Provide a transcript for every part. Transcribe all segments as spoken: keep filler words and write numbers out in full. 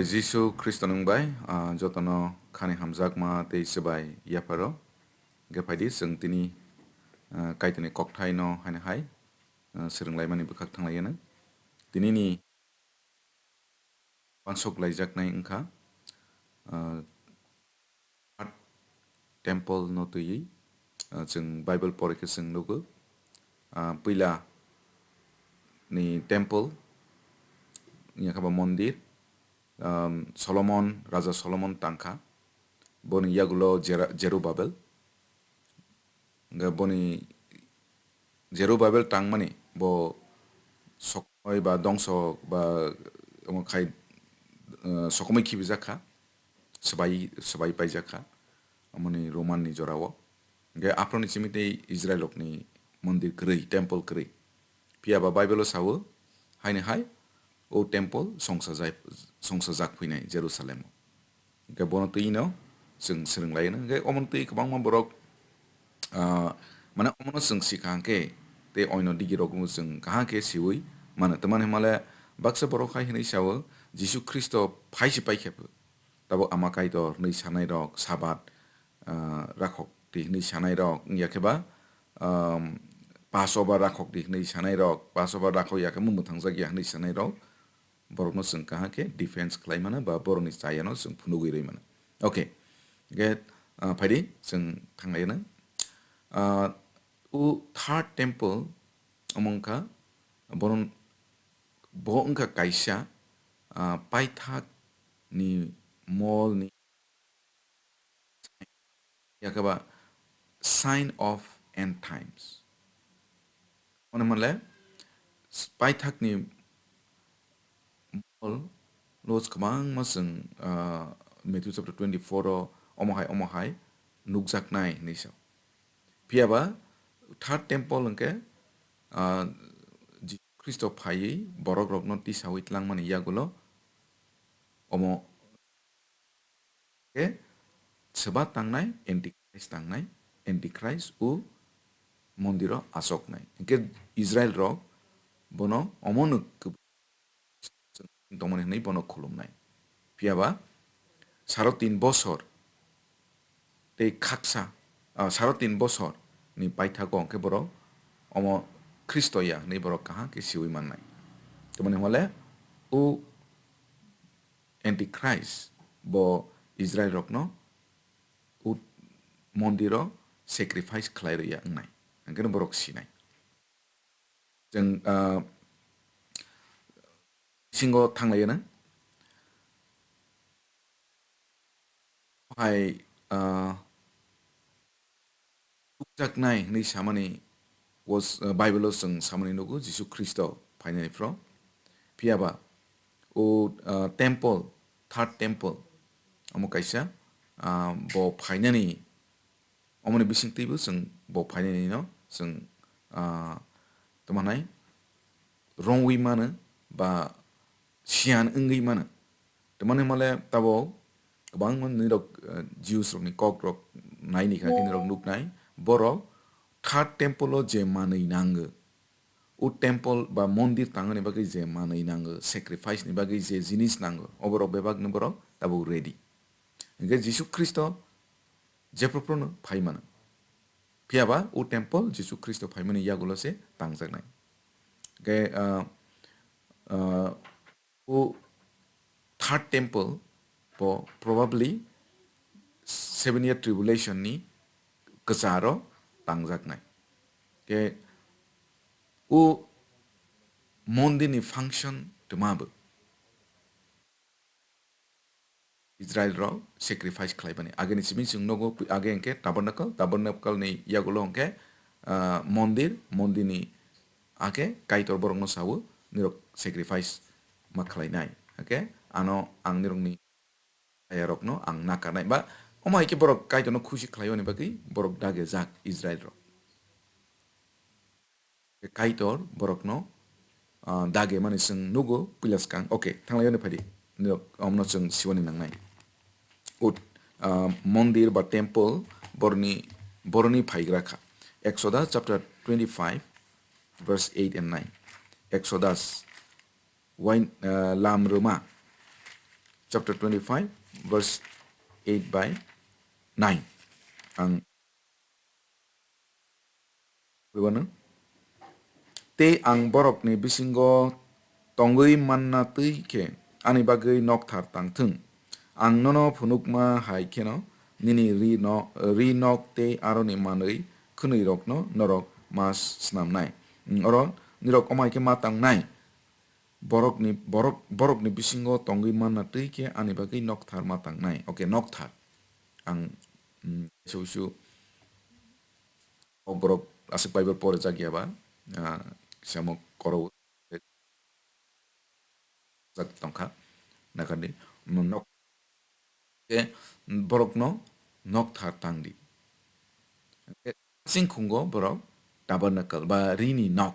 Jisu Khristo nwng bai, ah, jotono khani hamjakma tei swbai yapharo. Hwnkhe phaidi chwng tini, ah, Kaitorni kokthaino haino hai, ah, swrwnglaimani bwkhak thanglaiyano. Tinini uansuk laijaknai wngkha, ah, third temple no twiwi, ah, chwng Bible pore khe chwng nugo, ah, puila ni temple, wngya khe ba mondir, um, Solomon, Raja Solomon tangkha, boni yagulo Jera-, Jerubabel, hwnkhe boni Jerubabel tangmani bo sokomoi ba dongso ba omo khai, eh, sokomoi khibijak kha, swbai, swbai paijak kha, amoni Roman ni jorao. Hwnkhe aphro ni simi tei Israel rokni mondir kwrwi, temple kwrwi. Phiya ba Bible o sao, haini hai o temple songsa jai-, songsa jak phinai Jerusalem o. Hwnkhe bono twi no chwng swrwng lai no. Hwnkhe omo twi kwbangma borok, ah, mane omono chwng sikha hwnkhe tei oino digi rok no chwng kaham khe siwi mano. Tamani hwnmale baksa borok hai hwnwi sao, Jisu Khristo phai se pai khe pho. Tabuk Ama Kaitor hwnwi sanai rok, Sabat, ah, rakhok di hwnwi sanai rok, wngya khe ba, um, Passover rakhok di hwnwi sanai rok, Passover rakhok ya khe mung mwthang jak ya hwnwi sanai rok, borokno chwng kaham khe defense khlai mano ba borokni chayano chwng phunugwi rwi mano. Okay, hwnkhe, ah, phaidi chwng thanglai no. Ah, o third temple omo wngkha, bono, bo wngkha kaisa, ah, paithak ni mol ni yakhe ba sign of end times. Mane male paithak ni mol los kwbangma chwng, ah, Matthew chapter twenty-four o omo hai omo hai nukjaknai hinwi sa. Phiya ba third temple hwnkhe, ah, Jisu Khristo phaiwi borok rokno tisawi tlangmani yagulo omo khe swba tangnai, Antichrist tangnai, Antichrist o mondiro achoknai. Hwnkhe Israel rok bono omono kw-, tongmani hwnwi bono khulumnai. Phiya ba saro tin bosor tei khaksa, ah, saro tin bosor ni paithago hwnkhe borok omo Khristo ya hwnwi borok kaham khe siwi mannai. Tamoni hwnle o Antichrist bo Israel rokno o mondiro sacrifice khlai rwya wngnai, hwnkhe borok sinai. Chwng, ah, bisingo thanglaiya na? Hai, ah, tukjaknai hwnwi samani was, ah, Bible-o chwng samani nugo, Jisu Khristo phainani phro. Phiya ba o, ah, temple, third temple, omo kaisa, ah, bo phainani, omoni bisingtwibo chwng bo phainani no chwng, ah, tamo nai, rwngwi mano ba siyan wngwi mano. Tamani hwnmale tabuk kwbangma nirok, eh, Jews rokni kok rok naini kha khe nirok nuknai, borok third temple o je manwi nango, o temple ba mondir tangani bagwi je manwi nango, sacrifice ni bagwi je jinis nango, oborok bebak no borok tabuk ready. Hwnkhe Jisu Khristo jephru phruno phai mano. Phiya ba o temple Jisu Khristo phaimani yagulo se tangjaknai. Hwnkhe, ah, ah, o third temple bo probably seven year tribulation ni kwcharo tangjaknai. Hwnkhe o mondir ni function twma bo. Israel rok sacrifice khlaibani. Ageni simi chwng nogo, age hwnkhe tabernacle, tabernacle ni yagulo hwnkhe, ah, mondir, mondir ni age Kaitor borokno sawo, nirok sacrifice ma khlainai. Hwnkhe ano ang nirokni chaya rokno ang nakarnai. Ba omo hai khe borok Kaitorno khusi khlaiyoni bagwi borok dage jak Israel rok. Kaitor borokno, ah, dage mani chwng nugo puila swkang. Okay, thanglaiyo ni phaidi. Nirok omno chwng siwani nangnai. Ut, ah, mondir ba temple borni, borni phaigra kha. Exodus chapter twenty-five, verse eight and nine. Exodus, wain, ah, lam rwma. chapter twenty-five, verse eight by nine. Ang Puribano. Tei ang borokni bisingo tongwi manna twi khe ani bagwi nokthar tang thung. Ang nono phunukma hai kheno nini ri no-, ri nok tei aroni manwi khwnwi rokno norok ma snamnai. Mm, oro nirok omai khe ma tangnai. Borokni, borok, borokni bisingo tongwi manna twi khe ani bagwi nokthar ma tangnai. Okay, nokthar. Ang, mm, su, su, o borok aswk Bible pore jak ya ba, ah, samo koro jak tongkha. Nakardi, mm, nok-, khe borokno nokthar tangdi. Hwnkhe hasing khungo borok tabernacle ba rini nok.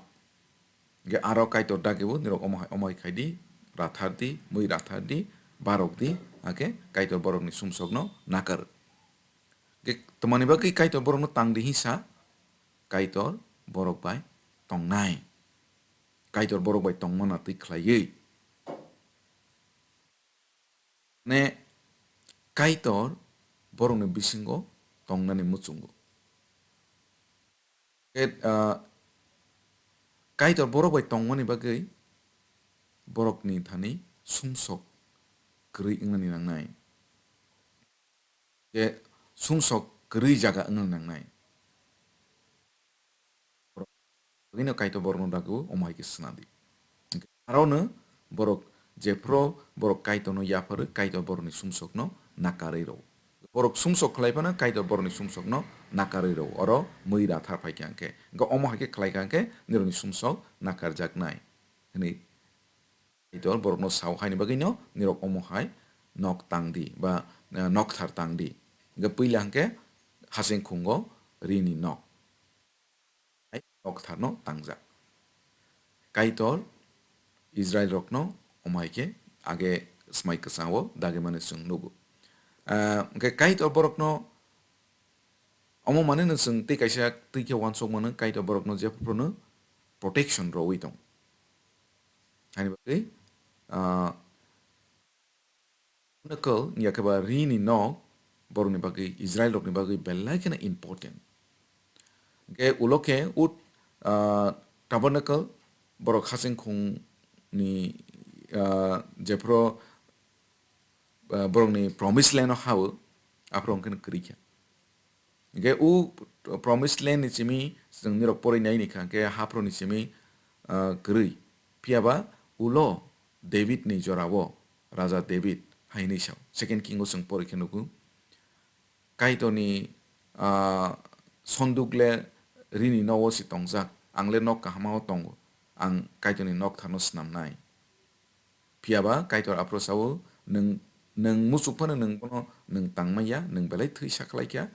Hwnkhe aro Kaitor dagibo nirok omo hai, omo hai khaidi, rathardi, mui rathardi, barokdi, hake Kaitor borokni sumsokno nakar. Hwnkhe twmani bagwi Kaitor borokno tangdi hinsa, Kaitor borok bai tongnai. Kaitor borok bai tongmana twi khlaiwi. Ne Kaitor borokni bisingo tongnani muchungo. Ke, ah, Kaitor borok bai tongmani bagwi borokni thani sumsok kwrwi wngnani nangnai. Ke sumsok kwrwi jaga wngnani nangnai. Bagwino Kaitor borokno dago, omo hai khe swnamdi. Arono borok jephru borok Kaitorno yapharwi Kaitor borokni sumsokno nakarwi rwo. Borok sumsok khlai phano Kaitor borokni sumsokno nakarwi rwo. Oro mui rathar phai kha hwnkhe. Hwnkhe omo hai khe khlai kha hwnkhe nirokni sumsok nakarjaknai hwnwi Kaitor borokno sao, haini bagwino nirok omo hai nok tangdi ba, eh, nokthar tangdi. Hwnkhe puila hwnkhe hasing khungo rini nok. Hai noktharno tangjak. Kaitor Israel rokno omo hai khe age swmai kwchangwo dagimani chwng nugo. Ah, hwnkhe Kaitor borokno omo manwino chwng tei kaisa twi khe uansuk mano, Kaitor borokno jephruno protection rwwi tong. Haini bagwi, ah, Tabernacle, ya khe ba rini nok, borokni bagwi, Israel rokni bagwi belai kheno important. Hwnkhe ulo khe ut, ah, tabernacle, borok hasing khungni, ah, jephru, ah, borokni promised land o hao, aphuru hwnkhe kwrwi kha. Hwnkhe u promised land ni simi chwng nirok porwi nai ni kha, hwnkhe haphru ni simi, ah, kwrwi. Phiya ba ulo David ni jora o, Raja David hai hwnwi sao. Second King o chwng porwi khe nugo. Kaitor ni, ah, sonduk le rini no o se tongjak, ang le nok kaham o tongo, ang Kaitor ni noktharno swnamnai. Phiya ba Kaitor aphuru sao, "Nwng, nwng muchuk phano nwng bono nwng tang manya, nwng belai thwi sa khlai kha."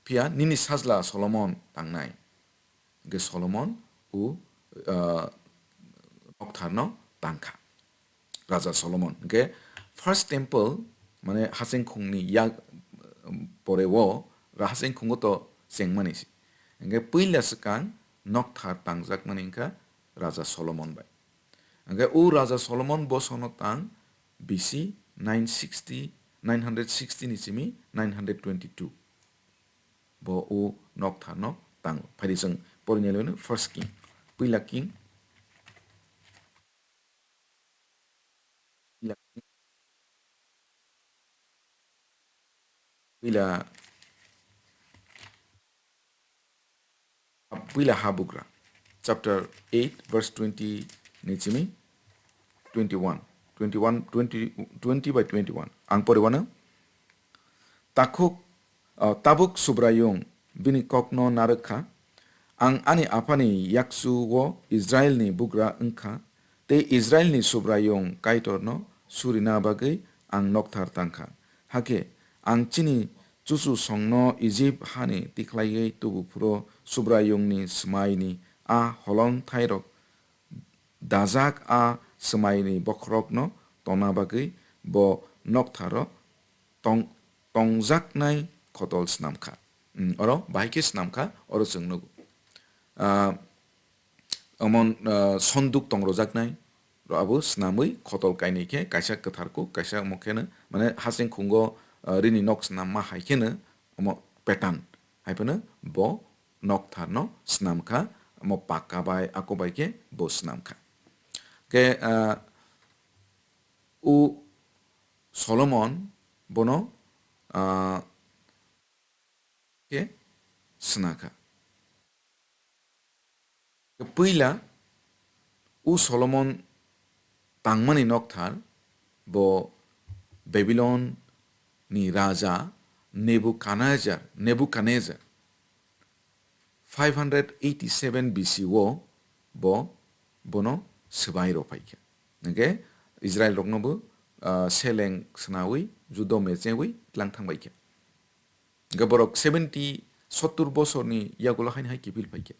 Phiya nini sajla Solomon tangnai. Hwnkhe Solomon o, ah, noktharno tangkha. Raja Solomon. Hwnkhe first temple, mane hasing khungni yak, um, pore o, ra hasing khungo to chengmani se. Hwnkhe puila swkang nokthar tangjakmani wngkha Raja Solomon bai. Hwnkhe o Raja Solomon bosono tang B C nine sixty, nine hundred sixty ni simi nine hundred twenty-two. Bo o noktharno tango. Phaidi chwng porina lwino First King. Puila King. Puila King. Puila, puila Habugra. Chapter eight, verse twenty ni simi twenty-one. Twenty-one, twenty, twenty by twenty-one. Ang poriwano. Takhuk, ah, tabuk Subraiyung bini kokno narwk kha, "Ang ani aphani yakchu-o Israilni bugra wng kha, tei Israilni Subraiyung Kaitorno surina bagwi ang nokthar tang kha. Hakhe ang chini chuchusongno Ijip hani tikhlaiwi tubu phuru Subraiyungni swmaini a holong thairok dajak a swmaini bokhorokno tona bagwi bo noktharo tong-, tongjaknai khotol snam kha." Hmm, oro bahai khe snam kha, oro chwng nugo. Ah, omo, ah, sonduk tong rojaknai, Ro abo snamwi khotol kainwi khe kaisa kwthar kuk, kaisa omo kheno, mane, hasing khungo, ah, rini nok snamma hai kheno omo pattern hai phano bo noktharno snam kha, omo pakka bai, ako bai khe bo snam kha. Khe, ah, u Solomon bono, ah, khe sna kha. Puila u Solomon tangmani nokthar bo Babylon ni raja Nebuchadnezzar, Nebuchadnezzar five hundred eighty-seven B C o bo bono swbai rw phaikha. Hingkhe Israel rokno bo, ah, seleng swnawi, judo mechewi tlang thangbaikha. Hingke borok seventy, sottur bosorni yagulo haino hai kiphil phaikha.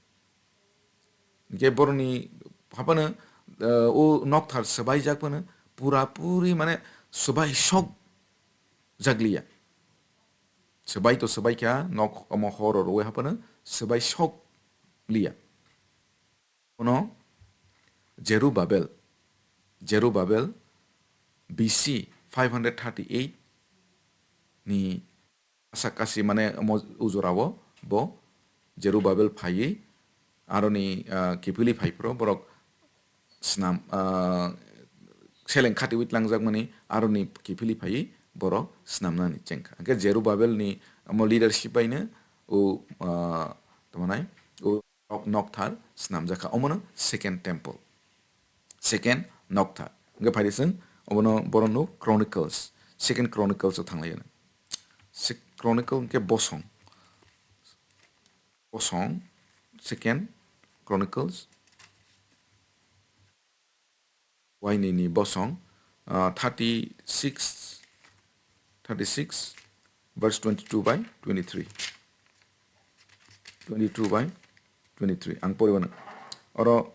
Hingke borokni haphano, eh, o nokthar swbaijak phano pura puri mane swbai sok jakliya. Swbai to swbaikha, nok omo horo rwui haphano swbai sok liya. Bono Jerubabel, Jerubabel B C five hundred thirty-eight ni asa kasi mane omo ujorao bo Jerubabel phaiwi aroni, ah, kiphilwi phaiphuru borok snam, ah, seleng khatiwi tlangjakmani aroni kiphilwi phaiwi borok snamnani chengkha. Hingke Jerubabel ni omo leadership baino o, ah, tamo nai o nok-, nokthar snamjakha. Omono second temple. Second nokthar. Hingke phaidi chwng obono borok nuk Chronicles. Second Chronicles o thanglai. Sek-, Chronicle hingke bosong. Bosong. Second Chronicles. Waini ni bosong, ah, thirty-six, thirty-six, verse twenty-two by twenty-three. Twenty-two by twenty-three. Ang poriwano. Oro,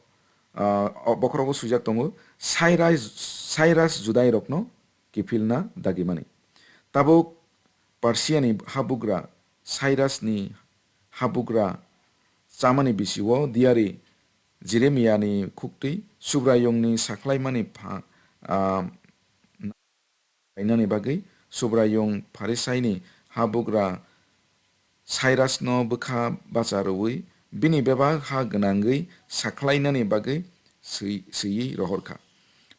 ah, o bokhorogo swijak tongo, Cyrus, Cyrus Judairokno kiphilna dagimani. Tabuk Persiani habugra Cyrusni habugra chamani bisio diyari Jeremiani khuktwi Subraiyungni sakhlaimani pha-, ah, kainani bagwi Subraiyung Pharisaini habugra Cyrusno bwkha bacha rwui bini bebak ha gwnangwi sakhlainani bagwi swi-, swiwi rohorkha.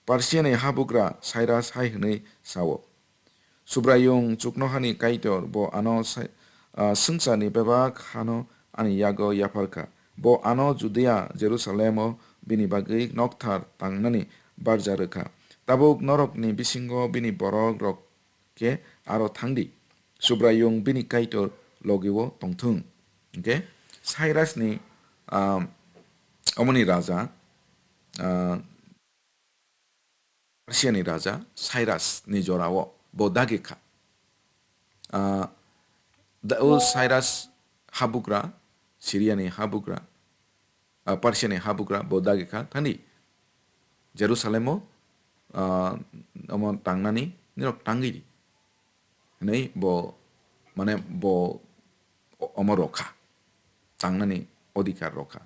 Persiani habugra Cyrus hai hwnwi sao, Subraiyung chuknohani Kaitor bo ano sa-, ah, swngcharni bebak hano ani yago yapharkha. Bo ano Judia, Jerusalemo bini bagwi nokthar tangnani barja rwkha. Tabuk norokni bisingo bini borok rok khe aro thangdi. Subraiyung bini Kaitor logi-o tongthung. Hingkhe Cyrusni, ah, omoni raja, ah, Persiani raja Cyrus ni jorao bo dagi kha. Ah, da-, o Cyrus habugra, Syriani habugra, ah, Persiani habugra bo dagi kha, thani Jerusalemo, ah, omo tangnani nirok tangwi di. Hwnwi bo, mane, bo o-, omo rokha, tangnani odhikar rokha.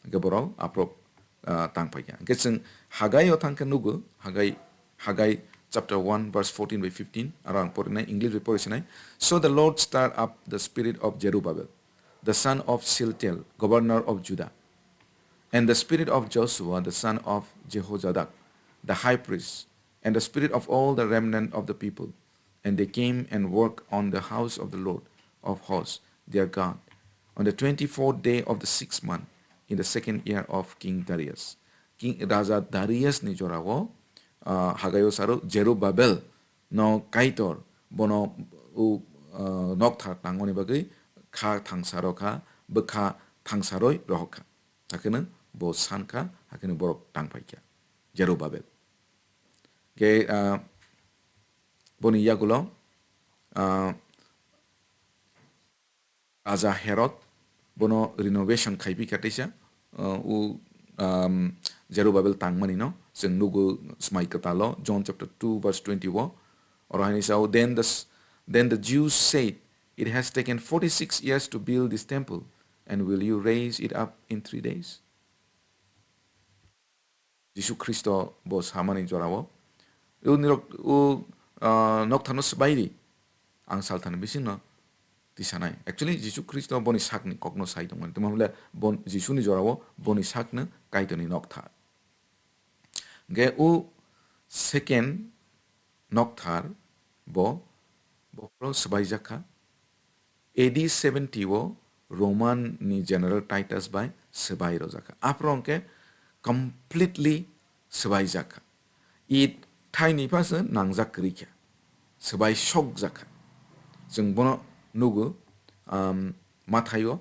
Hingke borok aphro, ah, tang phaikha. Hingke chwng Hagai o thangkhe nugo, Hagai, Hagai chapter one verse fourteen by fifteen, aro ang porinai, English bai porisinai. So the Lord stirred up the spirit of Zerubbabel, the son of Shealtiel, governor of Judah, and the spirit of Joshua, the son of Jehozadak, the high priest, and the spirit of all the remnant of the people, and they came and worked on the house of the Lord of hosts, their God, on the twenty-fourth day of the sixth month, in the second year of King Darius. King Raja Darius ni jorao, ah, Hagaio saro Jerubabel no Kaitor bono u, ah, nokthar tangmani bagwi kha thangsaro kha, bwkha thangsaroi rohor kha. Hakheno bo san kha, hakheno borok tang phai kha. Jerubabel. Ke, ah, boni yagulo, ah, Raja Herod bono renovation khai phi kha teisa, ah, u, um, Jerubabel tangmani no chwng nugo Smai Kwtalo, John chapter two verse twenty o. Oro haini sao, "Then the s-, then the Jews said, 'It has taken forty-six years to build this temple, and will you raise it up in three days?'" Jisu Khristo bo samani jorao, "O nirok, o, ah, nokthano swbai ri, ang salthani bisingno tisanai." Actually, Jisu Khristo boni sakni kokno sai tongmani. Tamo hwnle bon, Jisuni jorao boni sakno Kaitorni nokthar. Hwnkhe o second nokthar bo, bo phoro swbaijak kha. A D seventy o Roman ni General Titus bai swbai rwjak kha. Aphuru hwnkhe completely swbaijak kha. It thaini phano nangjak kwrwi kha. Swbai sokjak kha. Chwng bono nugo, um, Mathaio,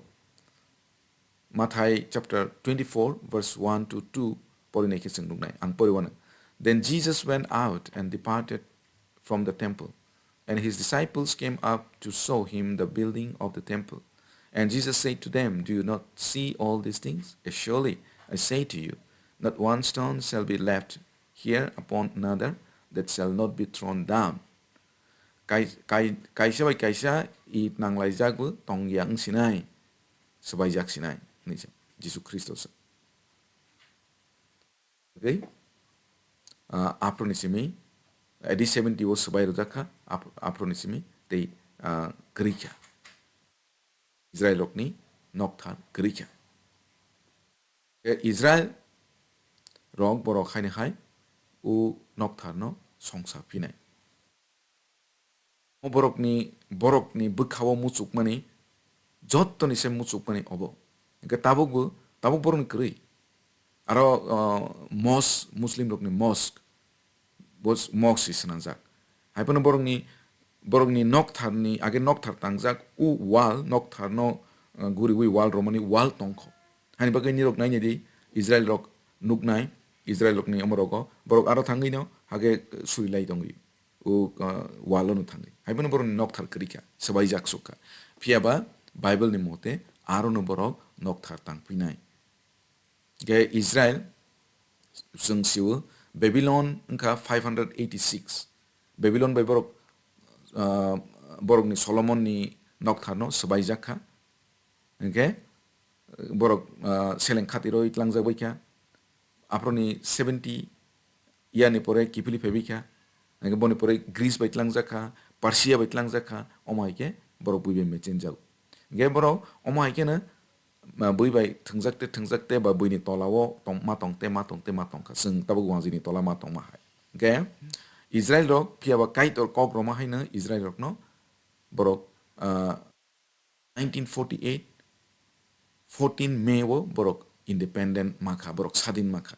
Mathai chapter twenty-four, verse one to two, pori nai khe chwng nuknai. Ang pori wano. Then Jesus went out and departed from the temple, and his disciples came up to show him the building of the temple. And Jesus said to them, "Do you not see all these things? Surely I say to you, not one stone shall be left here upon another that shall not be thrown down." Kai-, kai-, kaisa bai kaisa it nanglaijakbo tongya wngsinai, swbaijak sinai, hwnwi sa Jisu Khristo sa. Tei, ah, aphuru ni simi, A D seventy o swbai rwjak kha, aph-, aphuru ni simi tei, ah, kwrwi kha. Israel rokni nokthar kwrwi kha. Tei Israel rok borok haini hai o nokthar no songsa phinai. O borokni, borokni bwkha-o muchukmani, jottoni se muchukmani obo. Hwnkhe tabukbo, tabuk borokni kwrwi. Aro, ah, mosque, Muslim rokni mosque, bo mosque se swnamjak. Hai phano borokni, borokni noktharni, age nokthar tangjak, o wall, noktharno, ah, guriwi wall romani wall tongkho. Haini bagwi nirok nainidi, Israel rok nuknai, Israel rokni omorogo, borok aro thangwino hage suri lai tongwi. O, ah, wall-o no thangwi. Hai phano borokni nokthar kwrwi kha, swbaijak suk kha. Phiya ba Bible ni mote aro no borok nokthar tang phinai. Ge Israel, chwng sio, Babylon wngkha five hundred eighty-six. Babylon bai borok, ah, borokni Solomon ni nokthar no swbaijak kha. Hwnkhe borok, ah, seleng khatiro tlangjak bai kha. Aphuruni seventy year ni pore kiphilwi phaibai kha. Hwnkhe boni pore Greece bai tlangjak kha, Persia bai tlangjak kha, omo hai khe borok bui bai mechenjago. Hwnkhe borok omo hai kheno, ah, bui bai thwngjak te thwngjak te ba buini tola o tong, ma tong te ma tong te ma tong kha. Chwng tabuk wanjini tola ma tongma hai. Hwnkhe Israel rok phiya ba Kaitor kok rwma haino Israel rokno borok, ah, nineteen forty-eight, fourteen May o borok independent ma kha, borok sadin ma kha.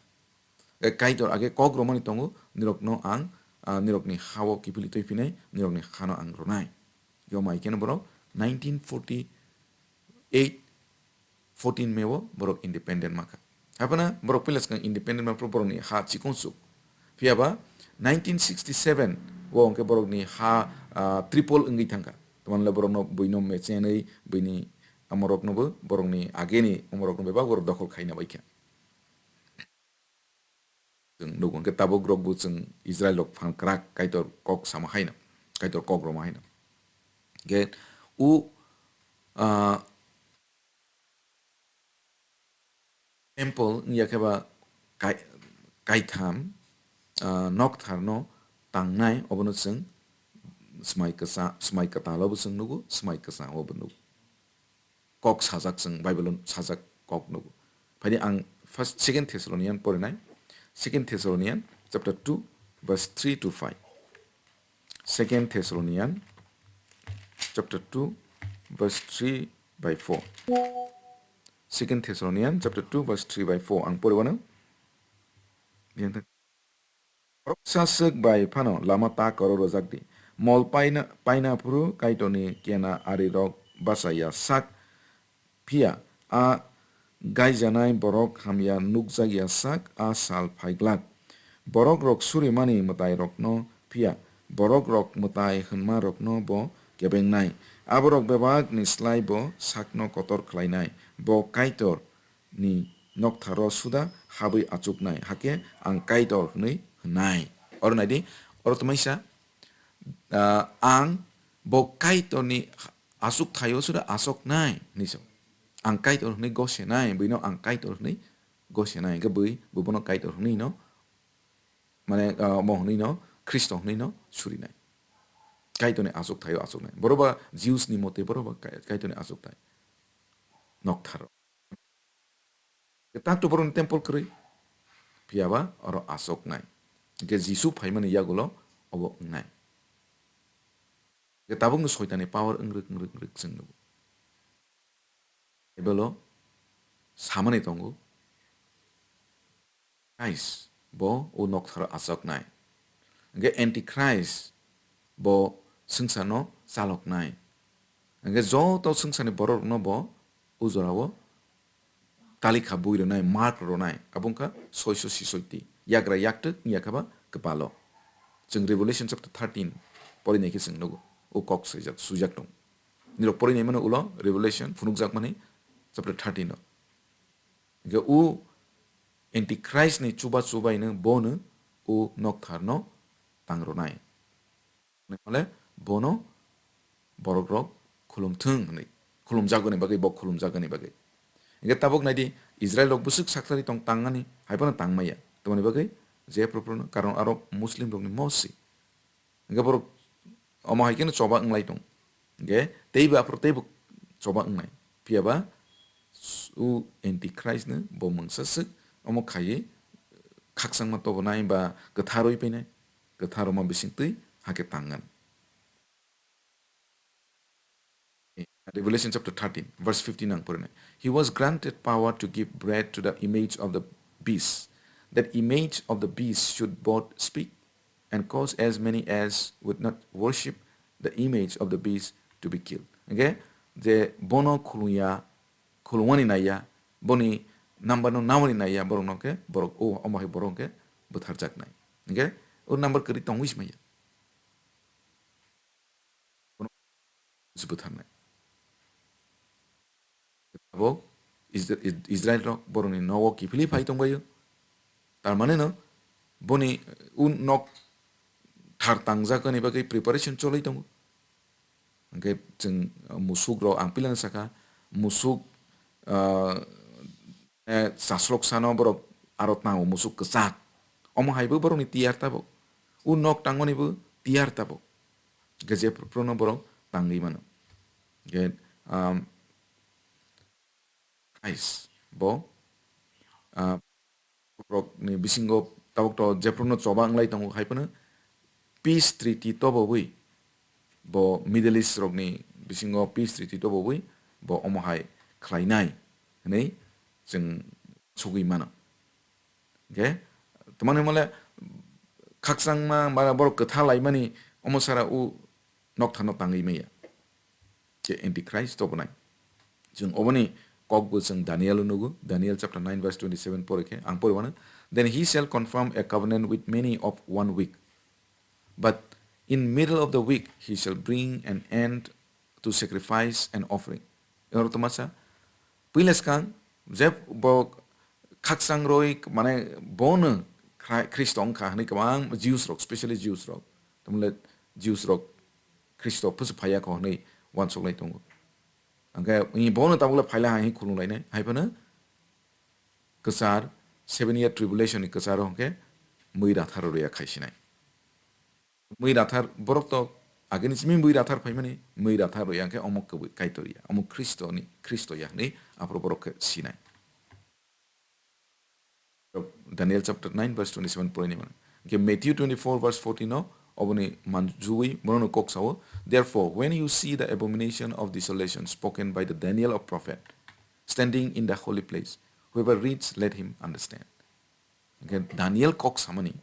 E, Kaitor age kok romani tongo, nirokno ang, ah, nirokni ha-o kiphilwi twi phinai, nirokni hano ang rwnai. Yo mai kheno borok nineteen forty-eight, fourteen May o borok independent ma kha. Haphano borok puila swkang independent ma phuru borokni ha chikon suk. Phiya ba nineteen sixty-seven o hwnkhe borokni ha, ah, triple wngwi thangkha. Tamni le borokno buino mechenwi buini omoroknobo borokni ageni omorokno bebak borok dokhol khaina bai kha. Chwng nugo hwnkhe tabuk rokbo chwng Israel rok phan kwrak Kaitor kok sama haino, Kaitor kok rwma haino. Hwnkhe o, ah, temple wngya khe ba kai-, kaitham, ah, noktharno tangnai, obono chwng swmai kwsa-, swmai kwtalo bo chwng nugo, swmai kwchang o bo nugo. Kok sajak chwng Bible-o sajak kok nugo. Phaidi ang first, Second Thessalonian porinai, Second Thessalonian chapter two, verse three to five. Second Thessalonian chapter two, verse three by four. Second Thessalonian chapter two, verse three by four. Ang poriwano. Khoroksa swk bai phano lama ta koro rwjak di. Mol paina, paina phuru Kaitorni kena arirok bachaya sak. Phiya a gaijanai borok hamya nukjakya sak a sal phaiglak. Borok rok surimani mwtai rokno phiya borok rok mwtai hwnma rokno bo kebengnai. Aborok bebak ni slai bo sakno kotor khlainai. Bo Kaitor ni noktharo suda habwi achuknai, hakhe ang Kaitor hwnwi hwnai. Oro naidi, oro twmaisa, ah, ang bo Kaitorni achukthaio suda achuknai hinwi sa. Ang Kaitor hwnwi gosenai, buino ang Kaitor hwnwi gosenai, hwnkhe bui, bo bono Kaitor hwnwi no mane, ah, omo hwnwi no Khristo hwnwi no surinai. Kaitorni achukthai o achuknai. Borok ba Jews ni mote borok ba Kai-, Kaitorni achukthai. Nokthar. Takto borokni temple kwrwi. Phiya ba oro achuknai. Hwnkhe Jisu phaimani yagulo obo wngnai. Hwnkhe tabukno Soitanni power wngrwk, wngrwk, wngrwk chwng nugo. Bible o samani tongo, Christ bo o noktharo achoknai. Hwnkhe Antichrist bo swngcharno chaloknai. Hwnkhe joto swngcharni bororokno bo o jorao talikha bui rwnai, mark rwnai, abo wngkha soiso sisoiti, yagra yaktwk wngya khe ba kwpalo. Chwng Revelation chapter thirteen porinai khe chwng nugo, o kok swijak, swijak tong. Nirok porinai mano ulo Revelation phunukjakmani chapter thirteen o. Hwnkhe o Antichrist ni chuba chubaino bono o noktharno tang rwnai. Hwnwi male bono borok rok khulum thung hwnwi, khulum jagoni bagwi, bo khulum jagoni bagwi. Hwnkhe tabuk naidi, Israel rok bwswk saktharwi tong tangmani, hai phano tang maya. Tamoni bagwi je phuru phuru no, karon aro Muslim rokni mosi. Hwnkhe borok omo hai kheno choba wnglai tong. Hwnkhe teibo aphuru teibo choba wngnai. Phiya ba s-, o Antichrist no bo mungsa swk omo khaiwi khakchangma tobonai ba kwtharwi painai. Kwthar rwma bising twi hakhe tangan. Revelation chapter thirteen, verse fifteen ang porinai. He was granted power to give breath to the image of the beast, that image of the beast should both speak and cause as many as would not worship the image of the beast to be killed. Hwnkhe je bono khulungya, khulungmani naiya, boni number no namani naiya, borok no khe, borok o, omo hai borok khe bwtharjaknai. Hwnkhe o number kwrwi tongwi se maya. Bono se bwtharnai. Abo Isra-, Israel rok borokni nogo kiphilwi phai tongbaio. Tar mane no boni un nok thar tangjak ani bagwi preparation cholwi tongo. Hwnkhe chwng, uh, musuk rok ang pilano sakha, musuk, uh, eh, chaslok sano borok aro tango musuk kwchak. Omo hai bo borokni tiyar tabuk. O nok tangmani bo tiyar tabuk. Hwnkhe je phuru phuru no borok tangwi mano. Hwnkhe, um, Christ bo, ah, rokni bisingo tabuk to jephruno choba wnglai tongo, hai phano peace treaty tobobwi bo Middle East rokni bisingo peace treaty tobobwi bo omo hai khlainai hwnwi chwng sugwi mano. Hwnkhe, tamani hwnmale khakchangma, mara borok kwtha laimani omo sara o nokthano tangwi maya. Je Antichrist tobonai. Chwng oboni kokbo chwng Daniel-o nugo, Daniel chapter nine verse twenty-seven pore khe, ang pore mano, "Then he shall confirm a covenant with many of one week. But in middle of the week he shall bring an end to sacrifice and offering." Oro tongmasa, puila swkang je bo khakchang roi, mane bono Khra-, Khristo wngkha hwnwi kwbang Jews rok, specially Jews rok, tamle Jews rok Khristo phwswk phaiya kho hwnwi uansuklai tongo. Hwnkhe bono tabukle phaila hai khulumlainai, hai phano kwchar, seven year tribulation ni kwcharo hwnkhe mui rathar rwya khaisinai. Mui rathar borok to agini simi mui rathar phaimani, mui rathar rwya hwnkhe omo kwbwi Kaitor ya, omo Khristo ni, Khristo ya hwnwi aphuru borok khe sinai. Daniel chapter nine verse twenty-seven pore ni mano. Hwnkhe Matthew twenty-four verse fourteen no oboni manjui bono kok sao, "Therefore, when you see the abomination of desolation spoken by the Daniel of prophet standing in the holy place, whoever reads, let him understand." Hwnkhe Daniel kok samani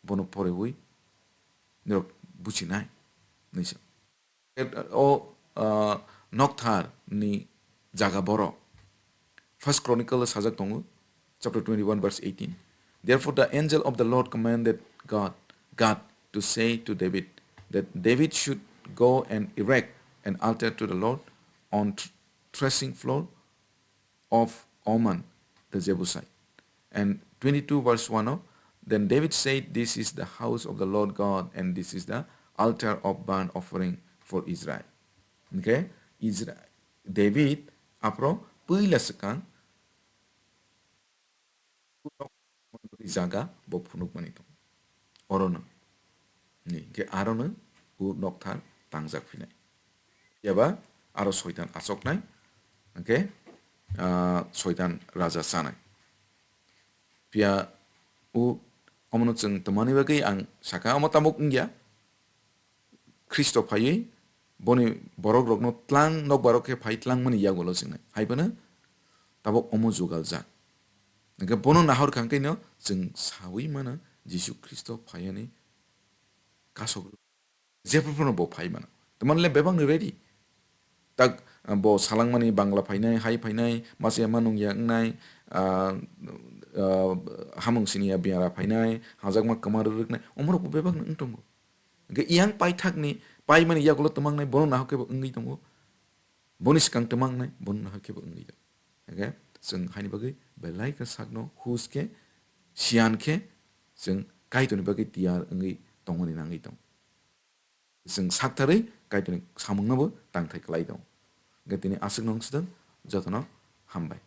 bono porewi norok buchinai hwnwi sa. O, ah, nokthar ni jaga boro. First Chronicle sajak tongo, chapter twenty-one, verse eighteen. Therefore the angel of the Lord commanded God, God to say to David that David should go and erect an altar to the Lord on thr-, threshing floor of Ornan the Jebusite. And twenty-two verse one, oh, then David said, "This is the house of the Lord God, and this is the altar of burnt offering for Israel." Okay? Isra-, David aphro puila swkang jaga bo phunukmani tongo. orono. Ni, hwnkhe arono o nokthar tangjak phinai. Phiya ba aro soitan achoknai, hwnkhe, ah, soitan raja chanai. Phiya o, omono chwng twmani bagwi ang saka, omo tabuk wngya. Khristo phaiwi boni borokrokno tlang, nokbarok khe phai tlangmani yagulo chwngnai. Hai phano tabuk omo jugaljak. Hwnkhe bono nahor kha hwnkhe no chwng saui mano Jisu Khristo phaiyani kasok. Jephru phano bo phai mano. Tamani le bebak ni ready. Tak, ah, bo salangmani Bangla phainai, hai phainai, masiya ma nungya wngnai, ah, ah, hamung siniya biyara phainai, hajakma kwma rwrwknai, omorok bo bebak ni wng tongo. Hwnkhe iyang paithakni, paimani yagulo twmangnai, bono nahok khe bo wngwi tongo. Boni swkang twmangnai, bono nahok khe bo wngwi tongo. Hwnkhe chwng haini bagwi belai khe sakno hus khe, siyan khe, chwng Kaitorni bagwi tiyar wngwi tongmani nangwi tongo. Chwng saktharwi Kaitorni samungno bo tangthai klai tongo. Hwnkhe tini aswkno wng swdang, jotono hambai.